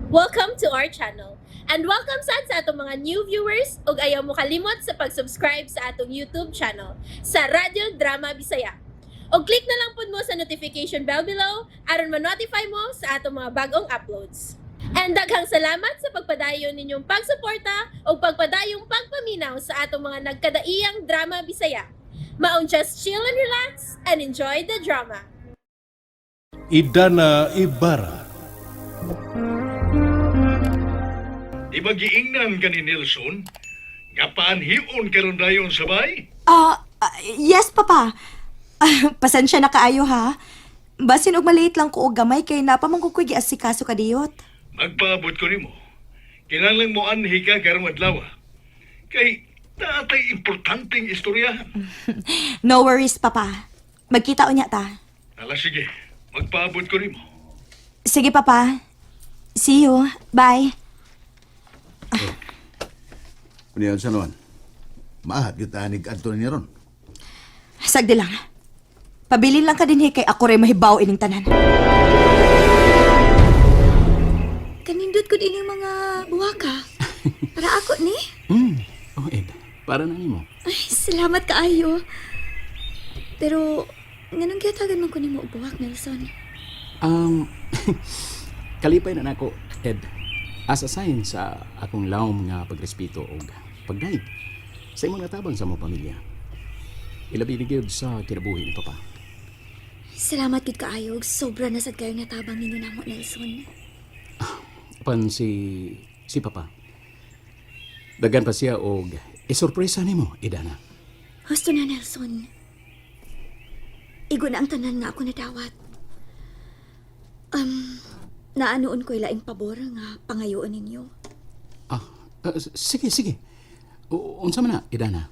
Welcome to our channel. And welcome sad sa atong mga new viewers ug ayaw mo kalimot sa pag-subscribe sa atong YouTube channel sa Radyo Drama Bisaya. Og click na lang pud mo sa notification bell below aron ma-notify mo sa atong mga bagong uploads. And daghang salamat sa pagpadayon ninyong pagsuporta ug pagpadayong pagpaminaw sa atong mga nagkadaiyang drama Bisaya. Maong just chill and relax and enjoy the drama. Idana Ibarra. Di ba giingnan ka ni Nelson? Nga paanhion karon dayon sabay? Ah, yes, Papa. Ah, pasensya na kaayo ha. Basin og maliit lang ko og gamay kay napamangko ko'y giasikaso kadiyot. Magpaabot ko nimo. Kinahanglan mo anhi ka karong adlaw. Kay taatay importanteng istoryahan. No worries, Papa. Magkita unya ta. Ala sige, magpaabot ko nimo. Sige, Papa. See you. Bye. Kunya sa noon. Maahat gyud anig adto ni ron. Sagdi lang. Pabilin lang ka dinhi kay ako ray mahibaw ining tanan. Kanindot ko din yung mga buwaka. Para ako ni. Oh, Ed, para na nimo. Ay, salamat kaayo. Pero, nganong gihatagan man ko nimo og buwak, Nelson? Kalipay na nako, Ed. As a sign sa akong lawom nga pagrespeto og pagdayeg sa imong natabang sa mong pamilya. Ilabi ni gyud sa kinabuhi ni Papa. Salamat gid kaayo og sobra na sad kayong natabang ninyo namo, Nelson. Apan si Papa. Dagan pa siya og isorpresa nimo, Idana. Husto na, Nelson. Igo na ang tanan nga ako nadawat. Naanoon ko'y laing pabor nga pangayoon ninyo. Ah, sige, sige. Unsa man na, Idana?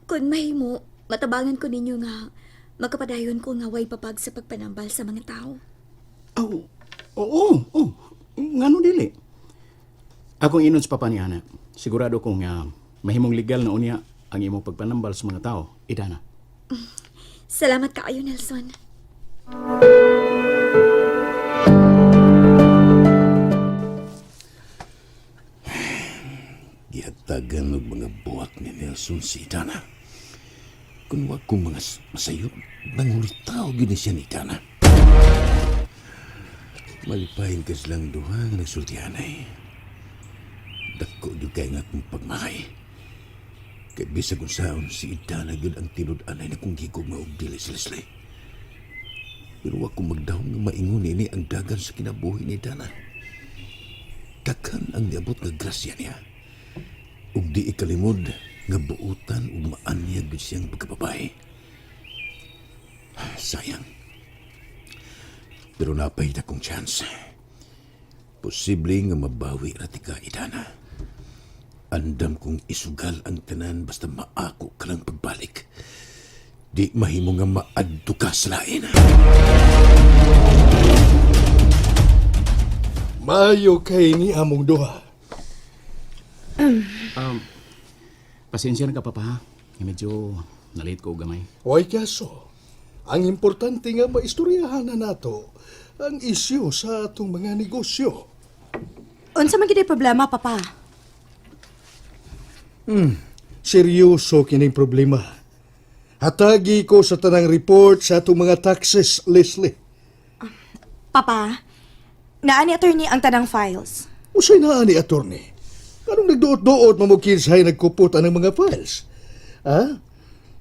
Kung mahimo, matabangan ko ninyo nga makapadayon ko nga way papag sa pagpanambal sa mga tao. Oh, oo, oo. Ngano dili? Akong inon sa papa ni Ana. Sigurado ko nga mahimong legal na unya ang imong pagpanambal sa mga tao, Idana. Salamat kaayo, Nelson. Gihatagan og mga buwak ni Nelson si Idana. Kung wa ko mga masayod, nangulitaw gyud ni siya ni Idana. Malipahin ka silang duha nga nagsultihanay. Dako gyud kay nga akong pagmahay. Kay bisag unsaon si Idana gyud ang tinud-anay na kong gigugma og dili si Leslie. Pero wa ko magdahom nga maingon ini ang dagan sa kinabuhi ni Idana. Daghan ang niabot nga grasya niya. Ug di ikalimod nga buutan ug maanyag gyud siyang pagkababae. Sayang. Pero napay kong chance. Posible nga mabawi ra ti ka, Idana. Andam kong isugal ang tanan basta maako ka lang pagbalik. Di mahimo nga maadto ka sa lain. Maayo kay ni among duha. Pasensya na ka, Papa, ha? Nga medyo nalate ko og gamay. Way kaso. Ang importante nga maistoryahan na nato ang isyu sa atong mga negosyo. Unsa man gid problema, Papa? Seryoso kining problema. Hatagi ko sa tanang report sa atong mga taxes, Leslie. Papa, naa ni attorney ang tanang files. Usay naa ni attorney. Anong nagduot-duot mo kinsay nagkupot ang mga files? Ha?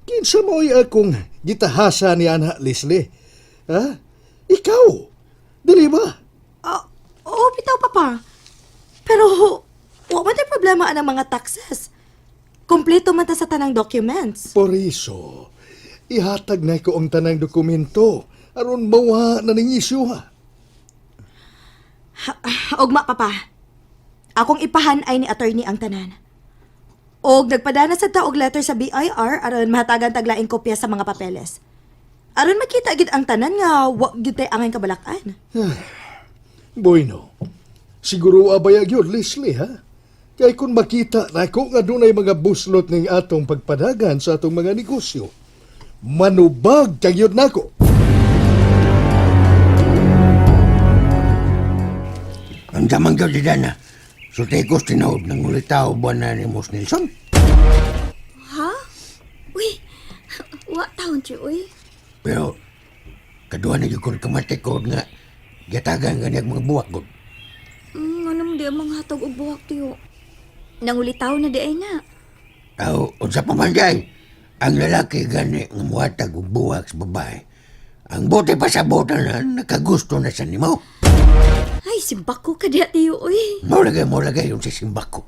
Kinsa mo'y akong gitahasa ni ana Leslie? Ha? Ikaw? Dili ba? Ah, oo, bitaw, Papa. Pero, wa man tay problema anang mga taxes. Kompleto man ta sa tanang documents. Por iso, ihatag na ko ang tanang dokumento aron mawa na ning isyu ha. Ugma, Papa. Akong ipahan ay ni attorney ang tanan. Og nagpadana sa ta og letter sa BIR aron mahatagan taglaing kopya sa mga papeles. Aron makita gid ang tanan nga wa gid tay angay kabalakan. Bueno, siguro abaya gyud Leslie ha. Kay kung makita na ko nga dunay mga buslot ning atong pagpadagan sa atong mga negosyo, manubag kagyud nako. Ang Unsa man gyud na. Sulti ko tinuod nang ulitaw ba na ni Mos Nelson? Ha? Uy, wa taon tiyo, uy. Pero kaduha na gyud ko kamati ko nga gitagan gani ang mga buwak gud. Anong di ang mga hatag og buwak tiyo? Nangulitaw na di ay na. Aw, unsa pa man day? Ang lalaki gani nga muhatag og buwak sa babae. Ang bote pa sa bota na nakagusto na sa nimo. Ay, simbako ka diha tiyo, uy. Mao lagay yung sisimbak ko.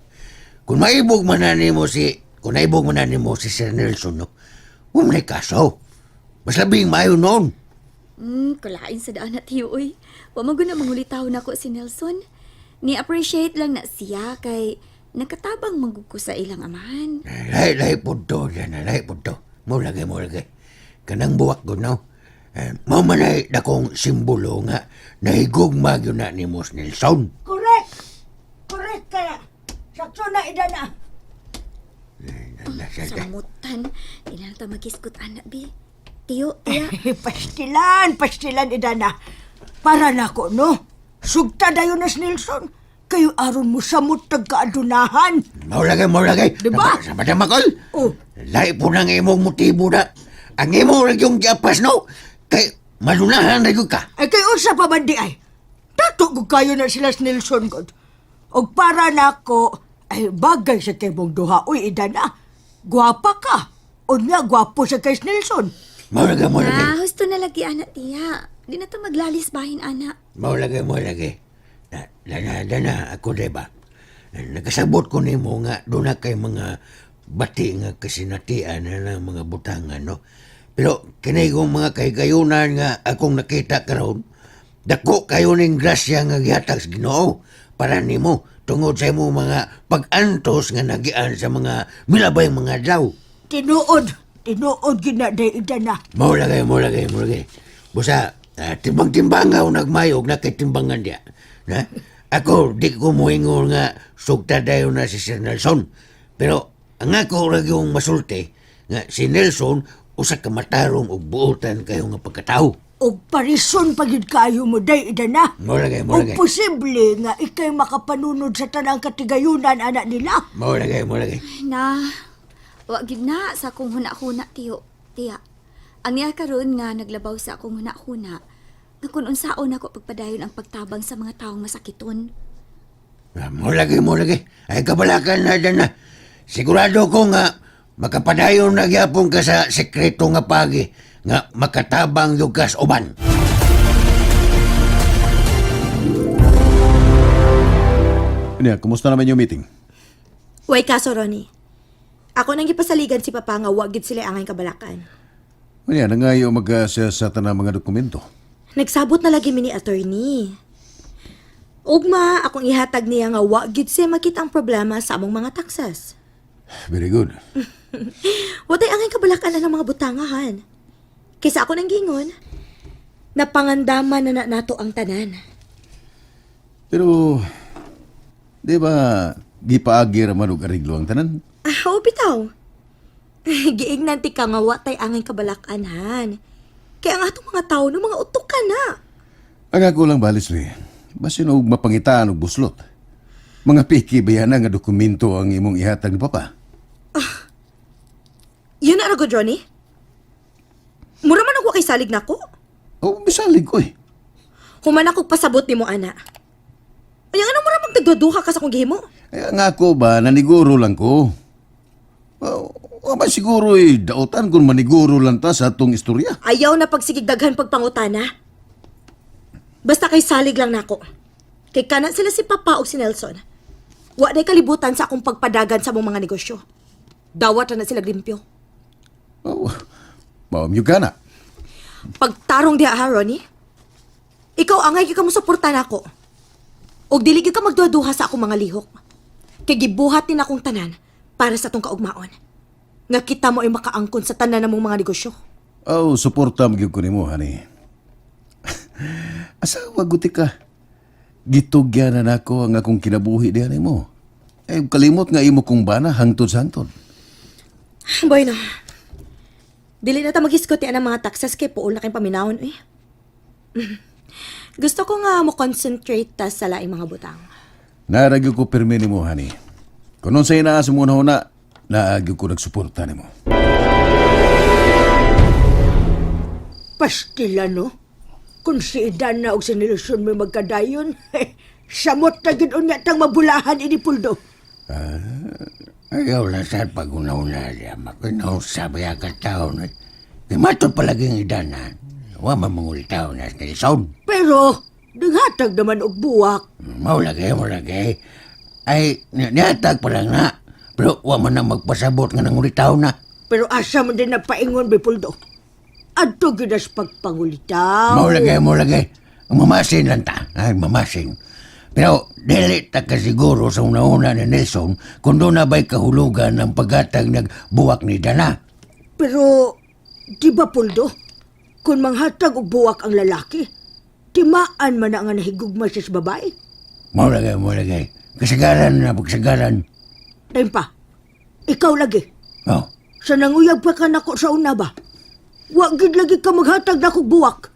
Kung maibog man na nimo si kung naibog man na nimo si Sir Nelson no. Wa man kaso. Mas labing maayo noon. Kulain sa daan na tiyo, uy. Wa man guna mangulitaw na ko si Nelson. Ni-appreciate lang na siya kay nakatabang manggug ko sa ilang amahan. Lahi lahi pud to dyan, lahi pud to. Mao lagay, mao lagay. Kanang buwak ko no. Eh, mao man ay dakong simbolo nga nahigugma gyud na ni Mos Nelson. Correct! Correct kaya. Sakto na ida na. Samutan. Di na lang ta magiskot, anak, bi. Tiyo, tiya. Pastilan, pastilan ida na. Para na ko, no? Sugta dayon na si Nelson. Kayo aron mo samot tagkaadunahan. Mao lagay, mao lagay. Diba? Sa Makol. Oh. Lahi po nang imong motibo na. Ang imo ra yung giapas no. Kay malunahan ra gyud ka. Ay kay unsa pa man di ay. Tato ko kayo na sila si Nelson god. Og para nako ay bagay sa kay mong duha uy ida na. Gwapa ka. Unya gwapo sa kay si Nelson. Mao lagay, mao lagay. Ah, husto na lagi, anak, tiya. Di na ta maglalis bahin, anak. Mao lagay, mao lagay. Na, dana, dana, ako diba? Nagkasabot ko nimo nga doon na kay mga bati nga kasinatian na ng mga butangan, no? Pero kinay kong mga kahigayunan nga akong nakita karon, dako kayo ning grasya nga gihatag sa Ginoo para nimo tungod sa imong mga pag-antos nga nagian sa mga milabay mga adlaw. Tinuod, tinuod gina day ida na. Mao lagay, mao lagay, mao lagay. Busa, timbang-timbangaw nagmayog na kay timbangan diya. Na? Ako, di ko muingon nga sugta dayon na si Sir Nelson. Pero ang ako ra yung masulti nga si Nelson usa ka matarong og buotan kayo nga pagkatao. Og parison pa gyud kayo mo day ida na. Mao lagay, mao Og lagay. posible nga ikay makapanunod sa tanang katigayunan anak nila. Mao lagay, mao lagay. Na, wa gid na sa akong huna-huna, tiyo, tiya. Ang niya karon nga naglabaw sa akong huna-huna, nga kung unsaon ako pagpadayon ang pagtabang sa mga taong masakiton. Mao lagay, mao lagay. Ay kabalakan na dyan na. Sigurado ko nga makapadayon na gyapon ka sa sekreto nga pagi nga makatabang yung kas uban. Ano, kumusta naman yung meeting? Way kaso, Ronnie. Ako nang gipasaligan si Papa nga wa gid sila angay kabalakan. Ano yan, nangayo mag sa tanang mga dokumento. Nagsabot na lagi mi ni attorney. Ugma, akong ihatag niya nga wa gid siya makita ang problema sa among mga taxes. Very good. Watay angay kabalakan na ng mga butangahan. Kaysa ako nang gingon, napangandaman na, na nato ang tanan. Pero, di ba, gipaagi raman og ariglo ang tanan? Ah, oo, bitaw. Giignan ti ka nga wa tay angay kabalakan han. Kaya ang atong mga tao no mga utok ka na. Ang ako lang ba, Leslie, basin og mapangitaan og buslot. Mga piki ba yan nga dokumento ang imong ihatag ni Papa? Yun na rago, Johnny. Mura man ako kay salig nako. O, bisalig ko eh. Human ako pasabot nimo ana. Ay, ano mura magdagduduha ka sa akong gihimo? Ay, ang ako ba, naniguro lang ko. O, o ba siguro eh, daotan kung maniguro lang ta sa atong istorya. Ayaw na pagsigigdaghan pagpangutana. Basta kay salig lang nako. Kay kanan sila si Papa o si Nelson. Wa day kalibutan sa akong pagpadagan sa among mga negosyo. Dawat na sila limpyo. Oh, maamyo ka na. Pagtarong diha ha, Ronnie. Ikaw angay gyud ka mo suporta nako. Og dili gyud ka magduha-duha sa akong mga lihok. Kay gibuhat ni akong tanan para sa atong kaugmaon. Nga kita mo ay makaangkon sa tanan namong mga negosyo. Oh, suporta mo gyud ko nimo, honey. Asawa guti ka. Gitugyan na nako ang akong kinabuhi diha nimo. Eh, kalimot nga imo kong bana hangtod sa hangtod. Bueno, dili na ta maghisgot ang mga taxes kay puol na kayong paminawon eh. Gusto ko nga mo concentrate ta sa laing mga butang. Naragyo ko pirmi nimo, honey. Kung unsay naa sa muna huna, naagyo ko nagsuporta nimo. Pastila, no? Kung si Idana o si Nelson may magkadayon, samot na gid unya tang mabulahan ini Puldo. Ayaw lang sa pag-una-una siya. Makinausabi ang taon. Kaya matod palaging idana. Wa mamangulitaw na sa Nelson. Pero, naghatag naman og buwak. Mao lagi, mao lagi. Ay, nihatag pa lang na. Pero wa man na magpasabot nga nangulitaw na. Pero asa man din napaingon, Bipuldo. Adto gyud as pagpangulitaw. Mao lagi, mao lagi. Mamasin lang ta. Ay, mamasin. Pero dili ta kasiguro sa una-una ni Nelson kung doon na ba'y kahulugan ng paghatag nagbuwak ni Dana. Pero, di ba, Puldo? Kung manghatag og buwak ang lalaki, timaan man na nga nahigugma siya sa babae. Mao lagi, mao lagi. Kasagaran na pagsagaran. Dahil pa, ikaw lagi. Oh. Sa nanguyab pa ka nako sa una ba? Wa gid lagi ka maghatag nako buwak.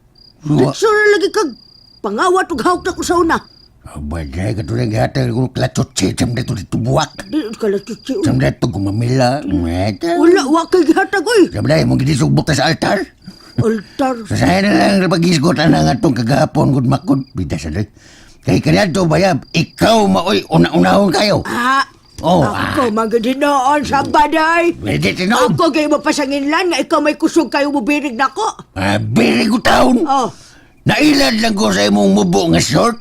Wa- Diretso na lagi kag pangawat ug hawak nako sa una. Aba, dahil katulad gihatag ko klatsotse, sam dito dito buwak. Di ka lang tutsi. Sam dito gumamila. Meta. Wala, wa kay gihatag oy. Sam dahil mong ginisugbo ta sa altar. Altar. Sasahin na lang pag-isgot na nga itong kagahapon, gud makod. Bida sa dahil. Kay kaniadto bayab, ikaw maoy una-unahon kayo. Ah, Oh, ako magadinoon sa baday. Pwede tinom. Ako gay mapasanginlan nga ikaw may kusog kayo mubirig nako. Ah, biri ko taon. Oh, Nailad lang ko sa imong mubo nga short.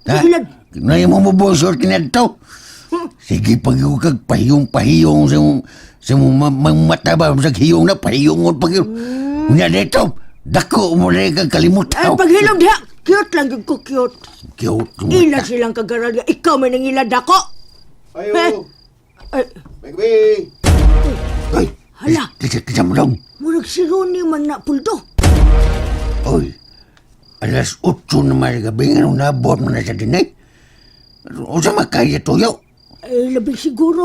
Ha? Nailad? Na imong mubo short kaniadto. Sige, pag yung kag pahiyong-pahiyong sa imong mata ba, sa hiyong na, pahiyong pag yun. Unya dito, dako mo na kag ay kalimutaw. paghilom diha. Cute lang gyud ko cute. Cute. Ila silang kagaral nga ikaw may nangilad nako. Ayo! Ay, Megbe! Ay, Hala. Kisa, kisa mo lang. murag si Ronnie man na puldo. Oy, alas 8 na may gabi, nga nung nabot mo na sa dinay. O sa makaya tuyo. Ay, labing siguro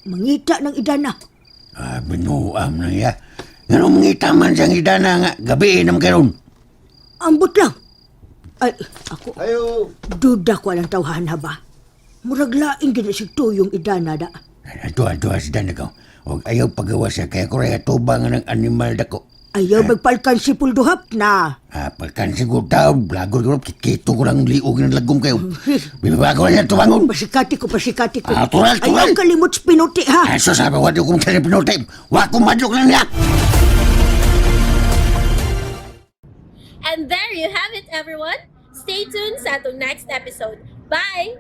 mangita ng idana. Ah, binuam na niya. Nga nung mangita man siyang idana nga, gabi naman karon. Ambot lang. Ay, ako, Ayo! duda ko alang tawhan ha ba? Murag laing gid si tuyong idana da. Ato, ato, asdan ikaw. Huwag ayaw pagawa siya, kaya ko rin atubang nga ng animal dako. Ayaw magpalkan si Puldo hap na. Ah, pagkan siguro tao, lagor ko, kikito ko lang liog ng lagom kayo. Bibaba ko na tubangon. Pasikati ko, pasikati ko. Ah, tural, tural. Ayaw kalimot sa pinuti ha. Ah, so sabi, wala kong telepinuti. Wa kong madlok na niya. And there you have it, everyone. Stay tuned sa atong next episode. Bye!